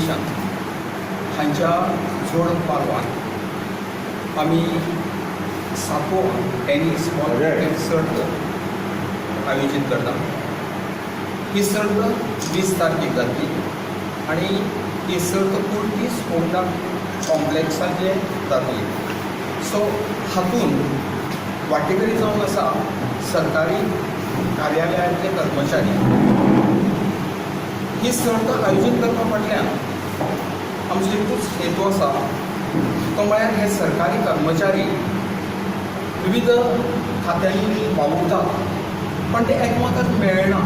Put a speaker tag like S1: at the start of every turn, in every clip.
S1: Federation हांच्या जोड पालवान आमी सातवो टेनीस बॉल क्रिकेट सर्त आयोजीत करता. ही सर्त 20 तारखेक जातली आनी ही सर्त कुर्टी स्पोर्टा कॉम्प्लेक्साचेर जातली. सो हातूंत वांटेकरी जावन आसा सरकारी कार्यालयांतले कर्मचारी. ही सर्त आयोजीत करपा फाटल्यान आमचो एकूच हेतू आसा, तो म्हळ्यार हे सरकारी कर्मचारी विविध खात्यांनी वावुरतात, पण ते एकमेकाक मेळना.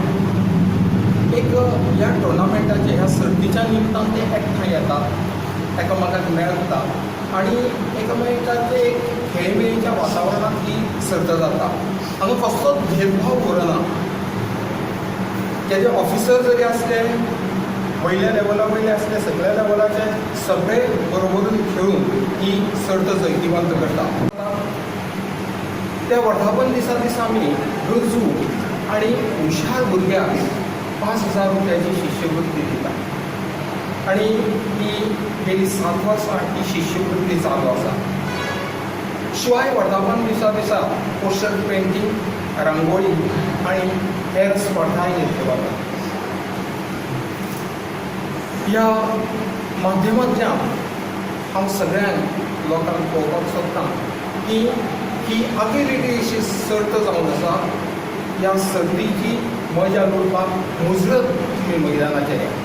S1: एक ह्या टुर्नामेंटाचे, ह्या सर्तीच्या निमतान ते एकठांय येतात, एकामेकाक मेळटा आनी एकामेकाचे एक खेळमेळीच्या वातावरणांत ही सर्त जाता. हांगा कसलोच भेदभाव उरना. तेजे ऑफिसर जरी आसले, वयल्या लेवला वयले आसले, सगळ्या लेवलाचे सगळे बरोबरून खेळून ही सर्त जैतिवंत करता. त्या वर्धापन दिसा दिसा आमी गरजू आनी हुशार भुरग्यांक 5000 रुपयाची शिश्यवृत्ती दिता आनी ही गेली 7 वर्सां ही शिश्यवृत्ती चालू आसा. शिवाय वर्धापन दिसा दिसा पोस्टर पेंटींग, रांगोळी आनी हेर स्पर्धाय घेतल्यो वतात. ह्या माध्यमांतल्यान हांव सगळ्यांक लोकांक पळोवपाक सोदतां की ही आगळी वेगळी अशी सर्त जावन आसा. ह्या सर्तीची मजा लुटपाक मुजरत तुमी मैदानाचेर या.